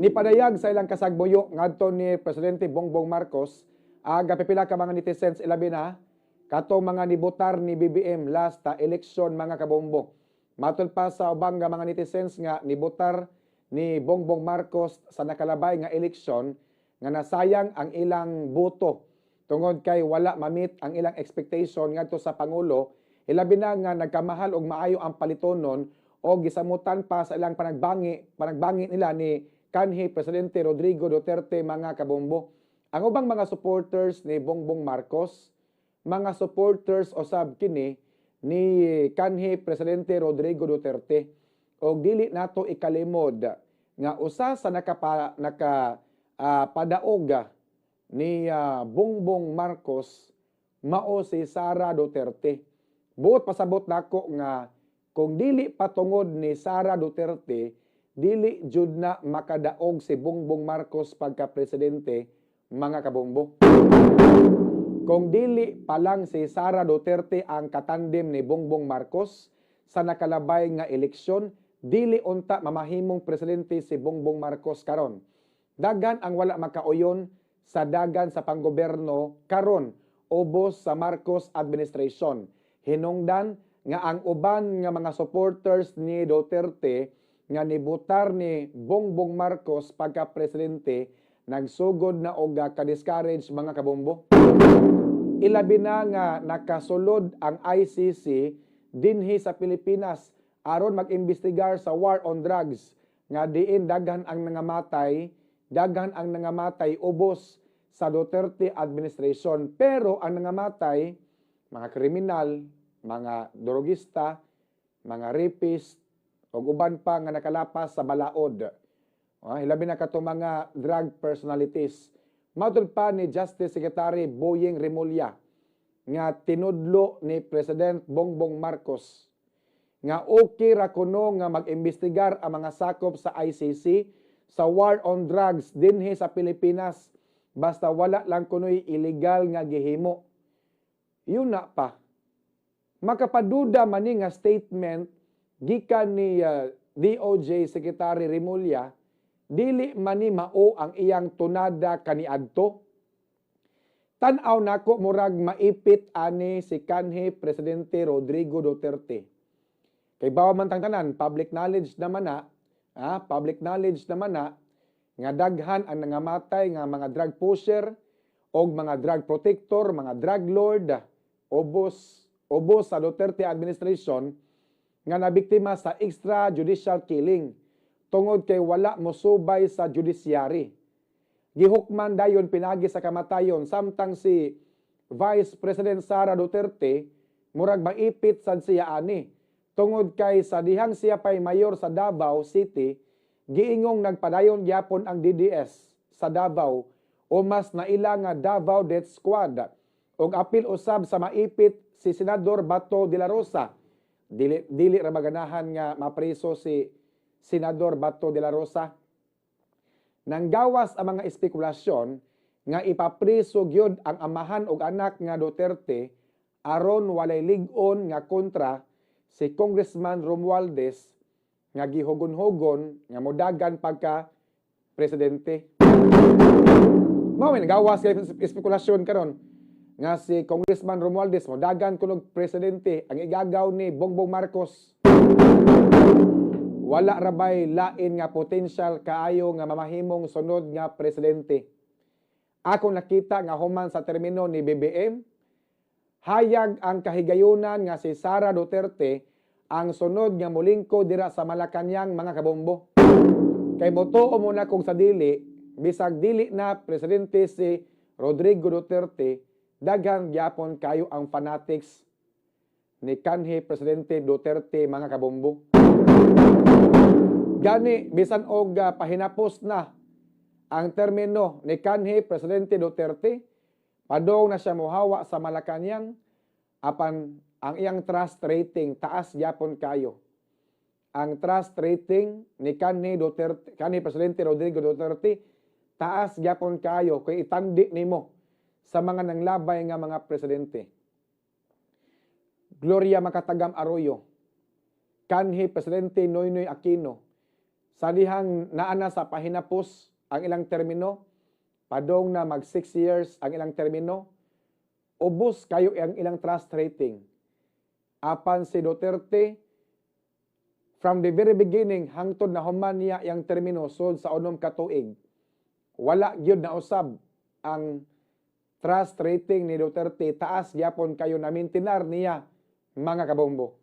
Nipadayag sa ilang kasagbuyo ngadto ni Presidente Bongbong Marcos aga pipila ka mga netizens, ilabi na katong mga nibotar ni BBM last election, mga kabombo. Matud pa sa ubang nga mga netizens nga nibotar ni Bongbong Marcos sa nakalabay nga eleksyon nga nasayang ang ilang boto tungod kay wala ma-meet ang ilang expectation ngadto sa pangulo, ilabi na nga nagkamahal og maayo ang palitonon o gisamutan pa sa ilang panagbangi panagbangi nila ni kanhi Presidente Rodrigo Duterte, mga kabombo. Ang ubang mga supporters ni Bongbong Marcos, mga supporters usab kini ni kanhi Presidente Rodrigo Duterte, og dili nato ikalimod nga usa sa naka padaog ni Bongbong Marcos mao si Sara Duterte. Buot pasabot nako nga kung dili patungod ni Sara Duterte, dili jud na makadaog si Bongbong Marcos pagka presidente, mga kabombo. Kung dili pa lang si Sara Duterte ang katandem ni Bongbong Marcos sa nakalabay nga eleksyon, dili unta mamahimong presidente si Bongbong Marcos karon. Daghan ang wala makauyon sa dagan sa panggoberno karon ubos sa Marcos administration. Hinungdan nga ang uban nga mga supporters ni Duterte nga nibutar ni Bongbong Marcos pagka presidente nagsugod na og ka-discourage, mga kabombo. Ilabi na nga nakasulod ang ICC dinhi sa Pilipinas aron mag-imbestigar sa war on drugs nga diin daghan ang nangamatay ubos sa Duterte administration. Pero ang nangamatay, mga kriminal, mga drogista, mga rapist ug uban pa nga nakalapas sa balaod. Hilabi na kato mga drug personalities. Matud pa ni Justice Secretary Boying Remulla nga tinudlo ni President Bongbong Marcos nga okay ra kuno nga mag-imbestigar ang mga sakop sa ICC sa war on drugs dinhi sa Pilipinas basta wala lang kunoy illegal nga gihimo. Yun na pa. Makapaduda man ni nga statement gikan ni DOJ Secretary Remulla, dili man ni mao ang iyang tunada kaniadto. Tan-aw nako, murag maipit ani si kanhi Presidente Rodrigo Duterte. Kay bawa man tang tanan, public knowledge naman na, public knowledge naman na nga daghan ang nangamatay nga mga drug pusher og mga drug protector, mga drug lord ubos ubos sa Duterte administration nga nabiktima sa extrajudicial killing tungod kay wala mosubay sa judiciary. Gihukman dayon pinagi sa kamatayon, samtang si Vice President Sara Duterte murag maipit sad siya ani tungod kay sa dihang siya pay mayor sa Davao City, giingong nagpadayon gyapon ang DDS sa Davao o mas naila nga Davao Death Squad, ug apil usab sa maipit si Senador Bato de la Rosa. Dili dili ra maganahan nga mapreso si Senador Bato de la Rosa. Nanggawas ang mga espekulasyon nga ipapriso gyud ang amahan ug anak nga Duterte aron walay lig-on nga kontra si Congressman Romualdez nga gihugon-hugon nga modagan pagka presidente. Mao may nagawas kay espekulasyon karon nga si Congressman Romualdez modagan kunog presidente ang igagaw ni Bongbong Marcos. Wala ra bay lain nga potential kaayo nga mamahimong sunod nga presidente. Ako nakita nga human sa termino ni BBM, hayag ang kahigayunan nga si Sara Duterte ang sunod nga mulingko dira sa Malacañang, mga kabombo. Kay motuo mo na kung sa dili, bisag dili na presidente si Rodrigo Duterte, daghan gyapon kayo ang fanatics ni kanhi Presidente Duterte, mga kabombo. Gani bisan og pahinapos na ang termino ni kanhi Presidente Duterte, padong na siya mohawa sa Malacañang, apan ang iyang trust rating taas gyapon kayo. Ang trust rating ni kanhi Duterte, kanhi Presidente Rodrigo Duterte, taas gyapon kayo kay itandi nimo sa mga nanglabay nga mga presidente. Gloria Macapagal Arroyo, kanhi Presidente Noynoy Aquino, Sa dihang naa na sa pahinapos ang ilang termino, padong na mag 6 years ang ilang termino, ubos kayo ang ilang trust rating. Apan si Duterte, from the very beginning hangtod na human niya yang termino sud sa 6 ka tuig, wala gyud na usab ang trust rating ni Duterte. Taas gyapon kayo na maintain niya, mga kabombo.